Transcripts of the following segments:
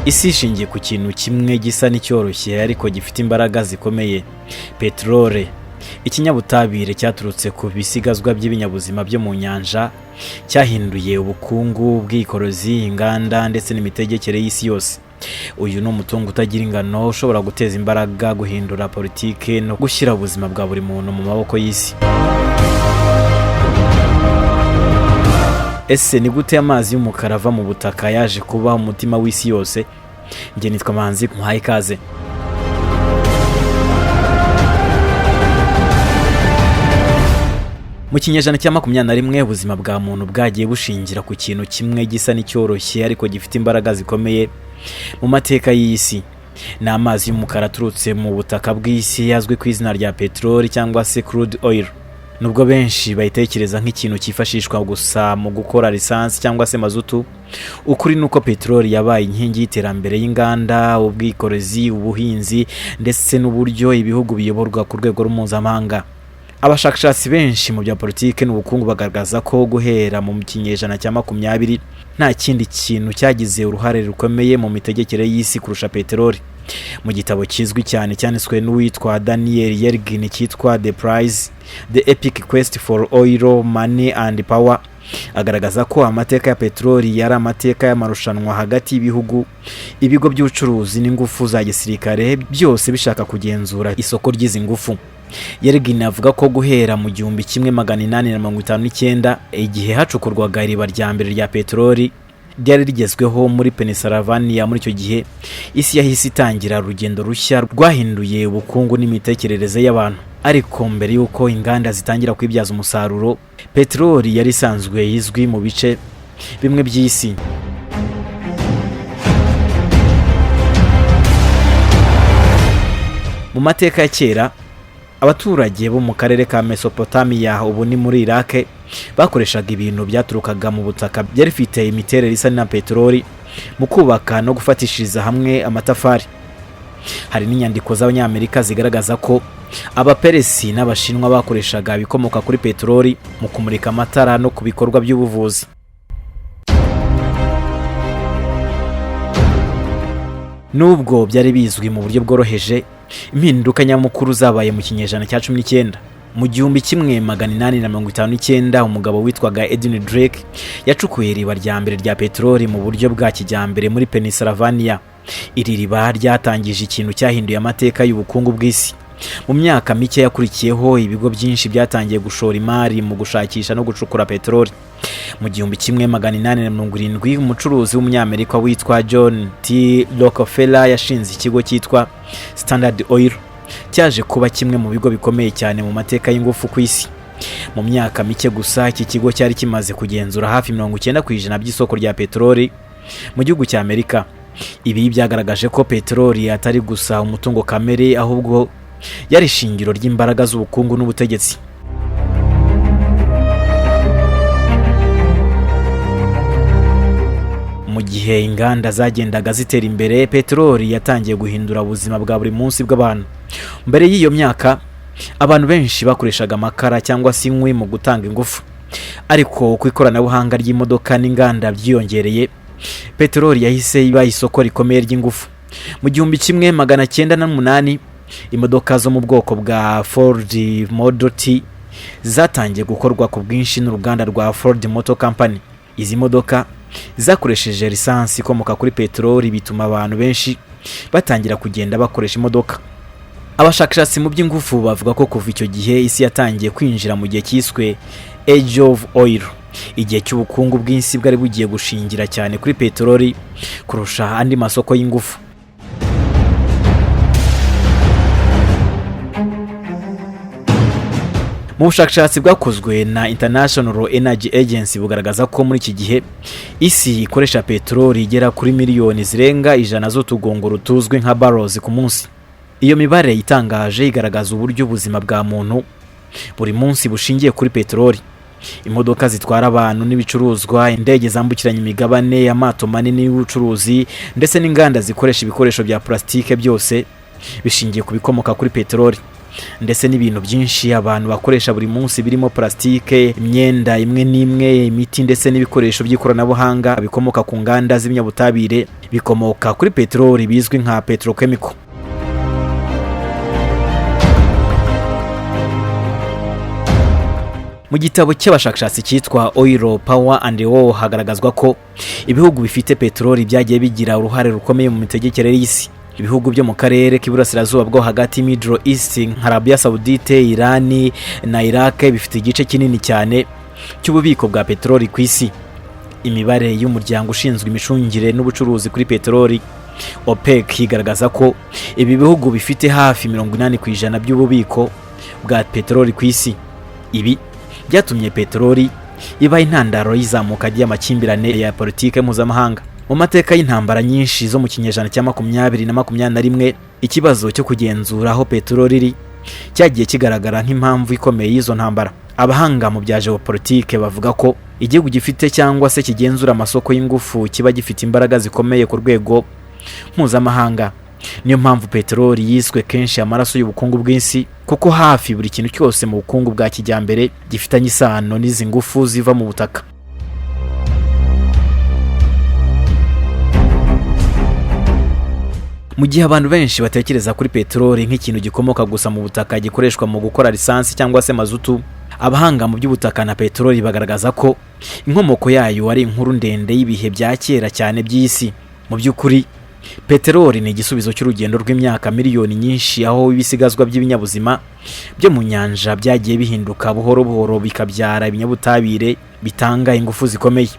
Isi ishingiye ku kintu kimwe gisa n'icyoroshye ariko gifite imbaraga zikomeye: peteroli, ikinyabutabire cyaturutse ku bisigazwa by'ibinyabuzima byo mu nyanja, cyahinduye ubukungu, ubwikorezi, inganda ndetse n'imitegekere y'isi yose. Uyu ni umutungo utagira ingano ushobora guteza imbaraga, guhindura politike no gushyira ubuzima bwa buri muntu mu maboko y'isi. Ese ni gute amazi y'umukara ava mu butaka yaje kuba umutima w'isi yose? Njye nitwa Manzi, muhaye ikaze. Mu kinyejana cya 21, ubuzima bwa muntu bwagiye bushingira ku kintu kimwe gisa n'icyoroshye ariko gifite imbaraga zikomeye mu mateka y'iyi si. Ni amazi y'umukara aturutse mu butaka bw'isi, azwi ku izina rya peteroli cyangwa se crude oil. Nubwo benshi bayitekereza nk'ikintu cyifashishwa gusa mu gukora lisansi cyangwa se mazutu, ukuri ni uko peteroli yabaye inkingi y'iterambere y'inganda, ubwikorezi, ubuhinzi ndetse n'uburyo ibihugu biyoborwa ku rwego mpuzamahanga. Abashakashatsi benshi mu bya politiki n'ubukungu bagaragaza ko guhera mu kinyejana cya 20 nta kindi kintu cyagize uruhare rukomeye mu mitegekere y'isi kurusha peteroli. Mu gitabo kizwi cyane cyanditswe n'uwitwa Daniel Yergin cyitwa The Prize: The Epic Quest for Oil, Money and Power, agaragaza ko amateka ya peteroli yari amateka y'amarushanwa hagati y'ibihugu, ibigo by'ubucuruzi n'ingufu za gisirikare, byose bishaka kugenzura isoko ry'izi ngufu. Yergin avuga ko guhera mu 1859, igihe hacukurwaga iriba rya mbere rya peteroli ryari rigezweho muri Pennsylvania, muri icyo gihe isi yahise itangira urugendo rushya rwahinduye ubukungu n'imitekerereze y'abantu. Ariko mbere y'uko inganda zitangira kwibyaza umusaruro, peteroli yari isanzwe izwi mu bice bimwe by'isi. Mu mateka ya kera, abaturage bo mu karere ka Mesopotamiya, ubu ni muri Iraq, bakoreshaga ibintu byaturukaga mu butaka byari bifite imiterere isa na peteroli mu kubaka no gufatishiriza hamwe amatafari. Hari n'inyandiko z'Abanyamerika zigaragaza ko Abaperesi n'Abashinwa bakoreshaga ibikomoka kuri peteroli mu kumurika amatara no ku bikorwa by'ubuvuzi. Nubwo byari bizwi mu buryo bworoheje, impinduka nyamukuru zabaye mu kinyejana cya 19. Mu 1859, umugabo witwaga Edwin Drake yacukuye iriba rya mbere rya peteroli mu buryo bwa kijyambere muri Pennsylvania. Iri riba ryatangije ikintu cyahinduye amateka y'ubukungu bw'isi. Mu myaka mike yakurikiyeho, ibigo byinshi byatangiye gushora imari mu gushakisha no gucukura peteroli. Mu 1870, umucuruzi w'Umunyamerika witwa John T Rockefeller yashinze ikigo cyitwa Standard Oil, cyaje kuba kimwe mu bigo bikomeye cyane mu mateka y'ingufu ku isi. Mu myaka mike gusa, iki kigo cyari kimaze kugenzura hafi 90% by'isoko rya peteroli mu gihugu cya Amerika. Ibi byagaragaje ko peteroli atari gusa umutungo kamere, ahubwo yari ishingiro ry'imbaraga z'ubukungu n'ubutegetsi. Mu gihe inganda zagendaga zitera imbere, peteroli yatangiye guhindura ubuzima bwa buri munsi bw'abantu. Mbere y'iyo myaka, abantu benshi bakoreshaga amakara cyangwa se inkwi mu gutanga ingufu, ariko uko ikoranabuhanga ry'imodoka n'inganda byiyongereye, peteroli yahise iba isoko rikomeye ry'ingufu. Mu 1908, imodoka zo mu bwoko bwa Ford Model T zatangiye gukorwa ku bwinshi n'uruganda rwa Ford Motor Company. Izi modoka zakoresheje lisansi ikomoka kuri peteroli, bituma abantu benshi batangira kugenda bakoresha imodoka. Abashakashatsi mu by'ingufu bavuga ko kuva icyo gihe isi yatangiye kwinjira mu gihe cyiswe Age of Oil, igihe cy'ubukungu bw'isi bwari bugiye gushingira cyane kuri peteroli kurusha andi masoko y'ingufu. Mu bushakashatsi bwakozwe na International Energy Agency, bugaragaza ko muri iki gihe isi ikoresha peteroli igera kuri miliyoni zirenga 100 z'utugunguru tuzwi nka barrels ku munsi. Iyo mibare itangaje igaragaza uburyo ubuzima bwa muntu buri munsi bushingiye kuri peteroli: imodoka zitwara abantu n'ibicuruzwa, indege zambukiranya imigabane, amato manini y'ubucuruzi ndetse n'inganda zikoresha ibikoresho bya purasitike, byose bishingiye ku bikomoka kuri peteroli. Ndetse n'ibintu byinshi abantu bakoresha buri munsi birimo plastique, imyenda imwe n'imwe, imiti ndetse n'ibikoresho by'ikoranabuhanga bikomoka ku nganda z'ibinyabutabire bikomoka kuri peteroli bizwi nka petrochemical. Mu gitabo cy'abashakashatsi cyitwa Oil, Power and War hagaragazwa ko ibihugu bifite peteroli byagiye bigira uruhare rukomeye mu mitegekere y'isi. Ibihugu byo mu karere k'iburasirazuba bwo hagati, Middle East, nka Arabia Saudite, Irani na Iraq bifite igice kinini cyane cy'ububiko bwa peteroli ku isi. Imibare y'umuryango ushinzwe imicungire n'ubucuruzi kuri peteroli, OPEC, igaragaza ko ibi bihugu bifite hafi 80% by'ububiko bwa peteroli ku isi. Ibi byatumye peteroli iba intandaro y'izamuka ry'amakimbirane ya politike mpuzamahanga. Mu mateka y'intambara nyinshi zo mu kinyejana cya 20 na 21, ikibazo cyo kugenzura aho peteroli iri cyagiye kigaragara nk'impamvu ikomeye y'izo ntambara. Abahanga mu bya geopolitike bavuga ko igihugu gifite cyangwa se kigenzura amasoko y'ingufu kiba gifite imbaraga zikomeye ku rwego mpuzamahanga. Niyo mpamvu peteroli yiswe kenshi amaraso y'ubukungu bw'isi, kuko hafi buri kintu cyose mu bukungu bwa kijyambere gifitanye isano n'izi ngufu ziva mu butaka. Mu gihe abantu benshi batekereza kuri peteroli nk'ikintu gikomoka gusa mu butaka gikoreshwa mu gukora lisansi cyangwa se mazutu, abahanga mu by'ubutaka na peteroli bagaragaza ko inkomoko yayo ari inkuru ndende y'ibihe bya kera cyane by'isi. Mu by'ukuri, peteroli ni igisubizo cy'urugendo rw'imyaka miliyoni nyinshi, aho ibisigazwa by'ibinyabuzima byo mu nyanja byagiye bihinduka buhoro buhoro bikabyara ibinyabutabire bitanga ingufu zikomeye.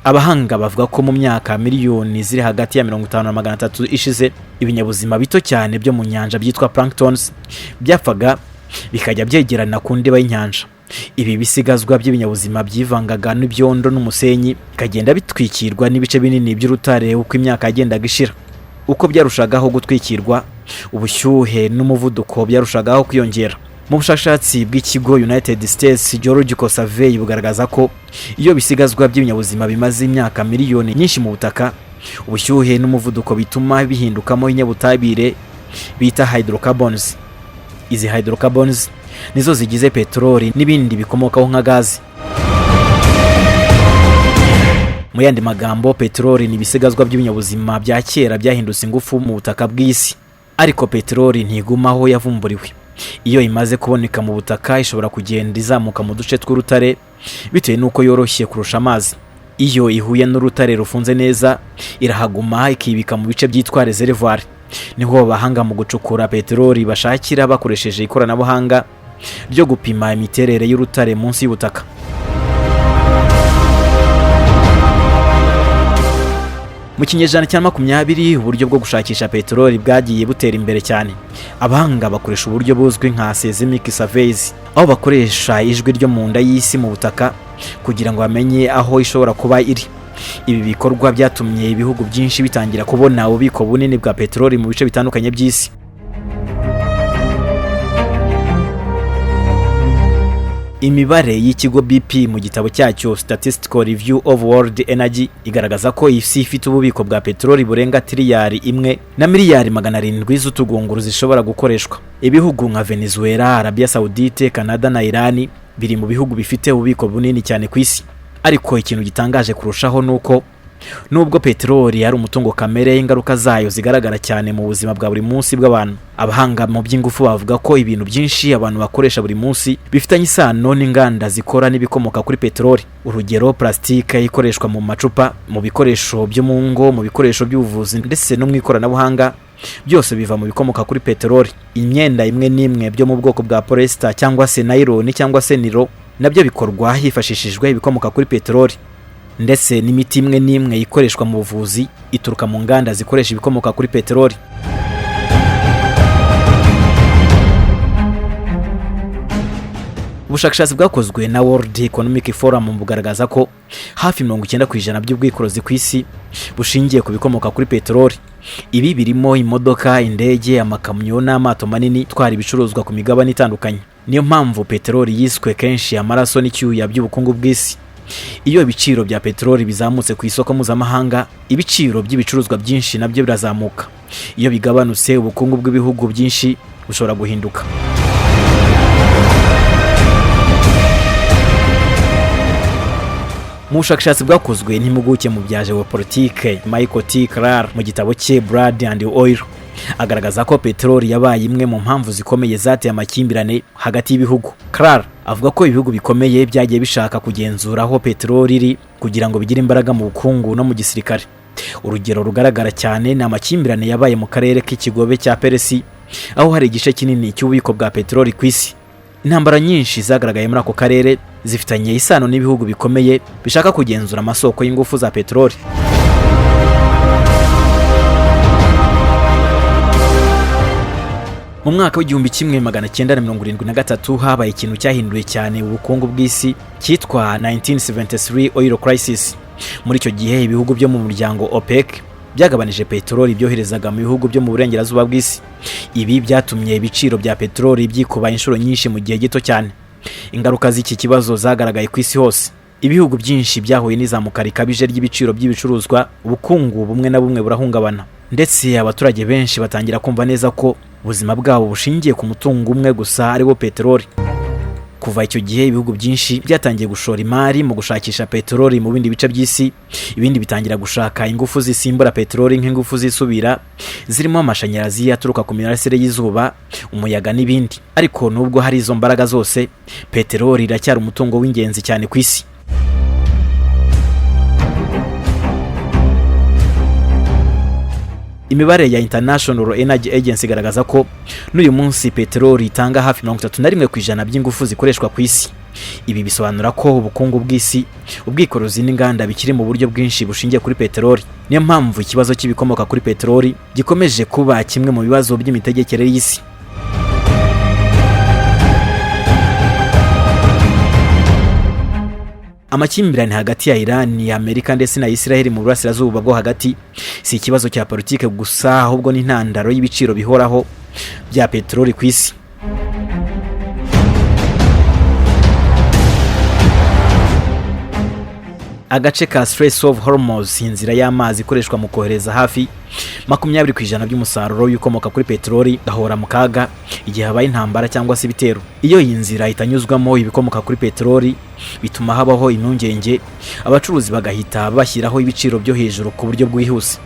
Abahanga bavuga ko mu myaka miliyoni ziri hagati ya 50 na 300 ishize, ibinyabuzima bito cyane byo mu nyanja byitwa planktons byapfaga bikajya byegerana ku ndiba y'inyanja. Ibi bisigazwa by'ibinyabuzima byivangaga n'ibyondo n'umusenyi, bikagenda bitwikirwa n'ibice binini by'urutare uko imyaka yagendaga ishira. Uko byarushagaho gutwikirwa, ubushyuhe n'umuvuduko byarushagaho kwiyongera. Mu bushakashatsi bw'ikigo United States Geological Survey bugaragaza ko iyo bisigazwa by'ibinyabuzima bimaze imyaka miliyoni nyinshi mu butaka, ubushyuhe n'umuvuduko bituma bihindukamo ibinyabutabire bita hydrocarbons. Izi hydrocarbons nizo zigize peteroli n'ibindi bikomokaho nka gazi. Mu yandi magambo, peteroli ni ibisigazwa by'ibinyabuzima bya kera byahindutse ingufu mu butaka bw'isi. Ariko peteroli ntiguma aho yavumburiwe. Iyo imaze kuboneka mu butaka, ishobora kugenda izamuka mu duce tw'urutare bitewe n'uko yoroshye kurusha amazi. Iyo ihuye n'urutare rufunze neza, irahaguma ikibika mu bice byitwa reservoir. Niho abahanga mu gucukura peteroli bashakira bakoresheje ikoranabuhanga ryo gupima imiterere y'urutare munsi y'ubutaka. Mu kinyejana cya 20, uburyo bwo gushakisha peteroli bwagiye butera imbere cyane. Abahanga bakoresha uburyo buzwi nka seismic surveys, aho bakoresha ijwi ryo mu nda y'isi mu butaka kugira ngo bamenye aho ishobora kuba iri. Ibi bikorwa byatumye ibihugu byinshi bitangira kubona ububiko bunini bwa peteroli mu bice bitandukanye by'isi. Imibare y'ikigo BP mu gitabo cyacyo Statistical Review of World Energy igaragaza ko isi ifite ububiko bwa peteroli burenga tiriyari 1 na miliyari 700 z'utugunguru zishobora gukoreshwa. Ibihugu nka Venezuela, Arabia Saudite, Canada na Irani biri mu bihugu bifite ububiko bunini cyane ku isi. Ariko ikintu gitangaje kurushaho ni uko nubwo peteroli ari umutungo kamere, ingaruka zayo zigaragara cyane mu buzima bwa buri munsi bw'abantu. Abahanga mu by'ingufu bavuga ko ibintu byinshi abantu bakoresha buri munsi bifitanye isano n'inganda zikora n'ibikomoka kuri peteroli. Urugero, plastique ikoreshwa mu macupa, mu bikoresho byo mu ngo, mu bikoresho by'ubuvuzi ndetse no mu ikoranabuhanga, byose biva mu bikomoka kuri peteroli. Imyenda imwe n'imwe byo mu bwoko bwa polyester cyangwa se nylon cyangwa se niro nabyo bikorwa hifashishijwe ibikomoka kuri peteroli. Ndetse n'imiti imwe n'imwe ikoreshwa mu buvuzi ituruka mu nganda zikoresha ibikomoka kuri peteroli. Ubushakashatsi bwakozwe na World Economic Forum bugaragaza ko hafi 90% by'ubwikorezi ku isi bushingiye ku bikomoka kuri peteroli. Ibi birimo imodoka, indege, amakamyo n'amato manini atwara ibicuruzwa ku migabane itandukanye. Niyo mpamvu peteroli yiswe kenshi amaraso n'icyuya by'ubukungu bw'isi. Iyo ibiciro bya peteroli bizamutse ku isoko mpuzamahanga, ibiciro by'ibicuruzwa byinshi nabyo birazamuka. Iyo bigabanutse, ubukungu bw'ibihugu byinshi bushobora guhinduka. Mu bushakashatsi bwakozwe n'impuguke mu bya geopolitike Michael T. Clark mu gitabo cye Blood and Oil, agaragaza ko peteroli yabaye imwe mu mpamvu zikomeye zateye amakimbirane hagati y'ibihugu. Clark avuga ko ibihugu bikomeye byagiye bishaka kugenzura aho peteroli iri kugira ngo bigire imbaraga mu bukungu no mu gisirikare. Urugero rugaragara cyane ni amakimbirane yabaye mu karere k'ikigobe cya Peresi, aho hari igice kinini cy'ububiko bwa peteroli ku isi. Intambara nyinshi zagaragaye muri ako karere zifitanye isano n'ibihugu bikomeye bishaka kugenzura amasoko y'ingufu za peteroli. Mu mwaka w'1973 habaye ikintu cyahinduye cyane ubukungu bw'isi cyitwa 1973 Oil Crisis. Muri icyo gihe, ibihugu byo mu muryango OPEC byagabanije peteroli byoherezaga mu bihugu byo mu burengerazuba bw'isi. Ibi byatumye ibiciro bya peteroli byikuba inshuro nyinshi mu gihe gito cyane. Ingaruka z'iki kibazo zagaragaye ku isi hose. Ibihugu byinshi byahuye n'izamuka rikabije ry'ibiciro by'ibicuruzwa, ubukungu bumwe na bumwe burahungabana, ndetse abaturage benshi batangira kumva neza ko ubuzima bwabo bushingiye ku mutungo umwe gusa, ari wo peteroli. Kuva icyo gihe, ibihugu byinshi byatangiye gushora imari mu gushakisha peteroli mu bindi bice by'isi, ibindi bitangira gushaka ingufu zisimbura peteroli nk'ingufu zisubira zirimo amashanyarazi aturuka ku mirasire y'izuba, umuyaga n'ibindi. Ariko nubwo hari izo mbaraga zose, peteroli iracyari umutungo w'ingenzi cyane ku isi. Imibare ya International Energy Agency igaragaza ko n'uyu munsi peteroli itanga hafi 31% by'ingufu zikoreshwa ku isi. Ibi bisobanura ko ubukungu bw'isi, ubwikorezi n'inganda bikiri mu buryo bwinshi bushingiye kuri peteroli. Niyo mpamvu ikibazo cy'ibikomoka kuri peteroli gikomeje kuba kimwe mu bibazo by'imitegekere y'isi. Amakimbirane hagati ya Iran, Amerika ndetse na Israel mu burasirazuba bwo hagati si ikibazo cya politike gusa, ahubwo n'intandaro y'ibiciro bihoraho bya peteroli ku isi. Agace ka Strait of Hormuz, inzira y'amazi ikoreshwa mu kohereza hafi 20% by'umusaruro w'ibikomoka kuri peteroli, gahora mu kaga igihe habaye intambara cyangwa se ibitero. Iyo iyi nzira itanyuzwamo ibikomoka kuri peteroli, bituma habaho impungenge, abacuruzi bagahita bashyiraho ibiciro byo hejuru ku buryo bwihuse.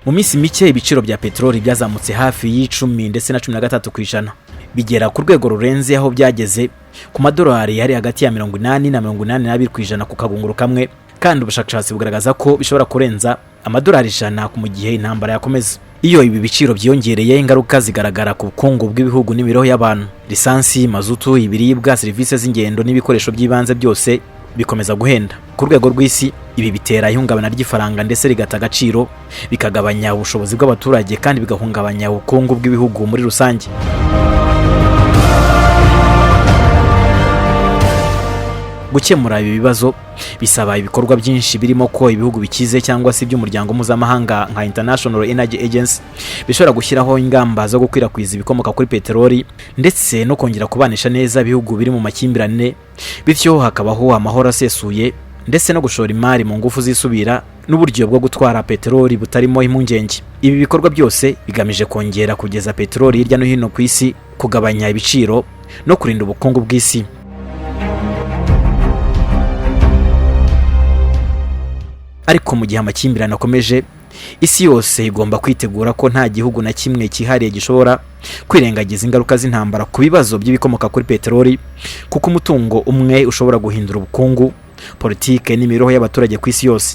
Mu minsi mike, ibiciro bya peteroli byazamutse hafi y'10 ndetse na 13%, bigera ku rwego rurenze aho byageze ku madolari yari hagati ya 80 na 82% ku kagunguru kamwe, kandi ubushakashatsi bugaragaza ko bishobora kurenza amadolari 100 mu gihe intambara yakomeza. Iyo ibi biciro byiyongereye, ingaruka zigaragara ku bukungu bw'ibihugu n'imibereho y'abantu. Lisansi, mazutu, ibiribwa, serivisi z'ingendo n'ibikoresho by'ibanze byose bikomeza guhenda ku rwego rw'isi. Ibi bitera ihungabana ry'ifaranga ndetse rigata agaciro, bikagabanya ubushobozi bw'abaturage kandi bigahungabanya ubukungu bw'ibihugu muri rusange. Gukemura ibi bibazo bisaba ibikorwa byinshi, birimo ko ibihugu bikize cyangwa se iby'umuryango mpuzamahanga nka International Energy Agency bishobora gushyiraho ingamba zo gukwirakwiza ibikomoka kuri peteroli ndetse no kongera kubanisha neza ibihugu biri mu makimbirane, bityo hakabaho amahoro asesuye, ndetse no gushora imari mu ngufu zisubira n'uburyo bwo gutwara peteroli butarimo impungenge. Ibi bikorwa byose bigamije kongera kugeza peteroli hirya no hino ku isi, kugabanya ibiciro no kurinda ubukungu bw'isi. Ariko mu gihe amakimbirane akomeje, isi yose igomba kwitegura ko nta gihugu na kimwe cyihariye gishobora kwirengagiza ingaruka z'intambara ku bibazo by'ibikomoka kuri peteroli, kuko umutungo umwe ushobora guhindura ubukungu, politike n'imibereho y'abaturage ku isi yose.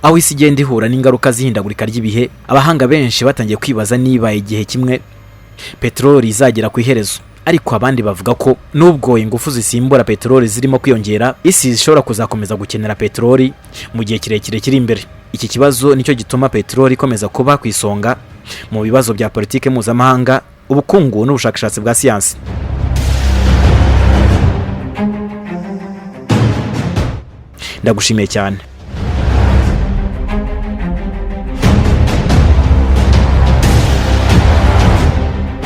Aho isi igenda ihura n'ingaruka z'ihindagurika ry'ibihe, abahanga benshi batangiye kwibaza niba igihe kimwe peteroli izagera ku iherezo. Ariko abandi bavuga ko nubwo ingufu zisimbura peteroli zirimo kwiyongera, isi zishobora kuzakomeza gukenera peteroli mu gihe kirekire kiri imbere. Iki kibazo nicyo gituma peteroli ikomeza kuba ku isonga mu bibazo bya politiki mpuzamahanga, ubukungu n'ubushakashatsi bwa siyansi. Ndagushimiye cyane.